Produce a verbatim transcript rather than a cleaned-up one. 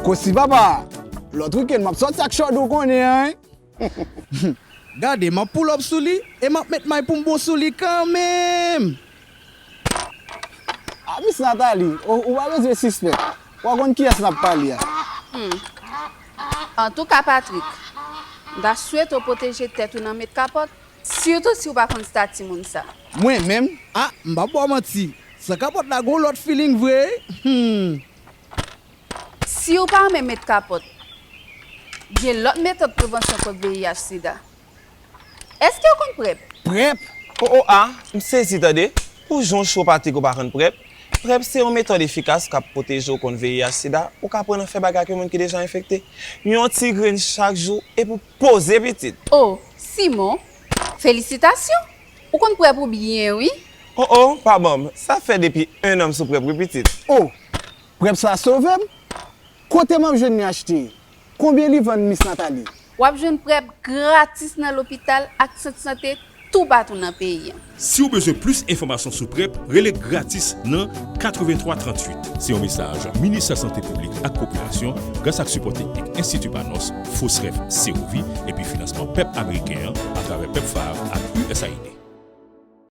Kosi papa, lòt wikenn m ap sòti ak chòd ou konnen an. Gade, m ap pull up sou li e m ap met may pou m bon sou li kanmenm. A, Miss Nathalie, ou, ou pa bezwen sispèk. W a konn kiyès n ap pale a. Antouka, Patrick, m ta swete w pwoteje tèt ou nan met kapòt, sitou si w pa konn stati moun sa. Mwen menm? A, m p ap ba w manti. San kapòt la gon lòt feeling vre. Hmm. Si w pa renmen met kapòt, gen lòt metòd prevansyon kont V I H sida. Èske w konn prèp? Prèp? O o a, m sezi tande. Pou jan w cho Patrick ou pa konn prèp. Prèp se yon metòd efikas k ap pwoteje w kont V I H sida, ou ka pran nan fè bagay ak yon moun ki deja enfekte. Yon ti grenn chak jou epi w poze pitit. O, Simon, felisitasyon! Ou konn prèp ou byen wi. O o, pa ban m, sa fè depi en an m sou prèp wi pitit. O, prèp sa sove m? Kote m ap jwenn li achte? Konbyen li vann Miss Nathalie? W ap jwenn prèp gratis nan lopital ak sant sante toupatou nan peyi a. Si w bezwen plis enfòmasyon sou prèp, rele gratis nan katrevenntwa tranntuit. Se yon mesaj Ministè Sante Piblik ak Popilasyon, gras ak sipò teknik Enstiti Panos, Fosref, Sewovi, epi finansman pèp ameriken an atravè PEPFAR ak U S A I D.